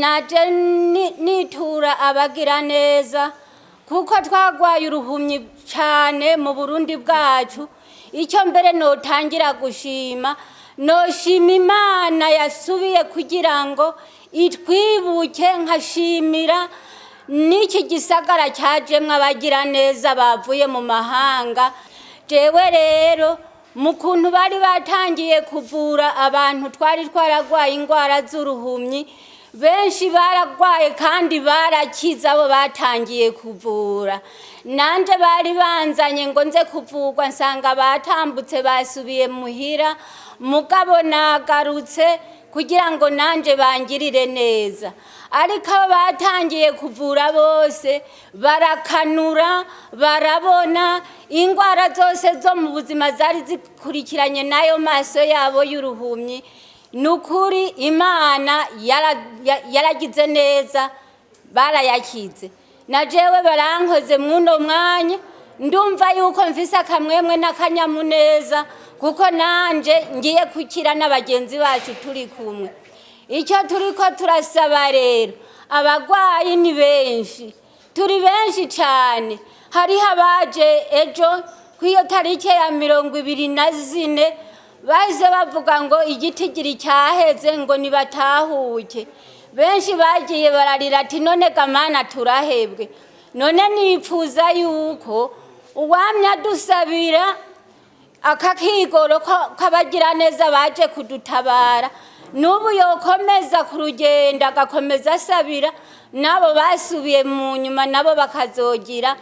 Naje nitura abagira neza kuko twagwaye uruhumyi cyane mu Burundi bwacu. Icyo mbere notangira gushima, noshima Imana yasubiye kugira ngo itwibuke, nkashimira n'iki gisagara cyajemwo abagira neza bavuye mu mahanga. Jewe rero mu kuntu bari batangiye kuvura abantu twari twaragwaye indwara z'uruhumyi, benshi baragwaye kandi barakize abo batangiye kuvura. Nanje bari banzanye ngo nze kuvurwa, nsanga batambutse basubiye muhira, mugabo nagarutse kugira ngo nanje bangirire neza. Ariko abo batangiye kuvura bose barakanura, barabona indwara zose zo mu buzima zari zikurikiranye n'ayo maso yabo y'uruhumyi. Ni ukuri Imana yaragize neza, barayakize. Na jewe barankoze mw'uno mwanya, ndumva yuko mfise akamwemwe n'akanyamuneza kuko nanje ngiye gukira n'abagenzi bacu turi kumwe. Icyo turiko turasaba rero, abagwayi ni benshi, turi benshi cyane. Hariho abaje ejo kw'iyo tariki ya 24, bahise bavuga ngo igitigiri cyaheze, ngo nibatahuke. Benshi bagiye bararira ati: "None gamana turahebwe?" None nipfuza yuko uwamya dusabira aka kigoro k'abagiraneza baje kudutabara, n'ubu yokomeza ku rugendo, agakomeza asabira n'abo basubiye mu nyuma, nabo bakazogira.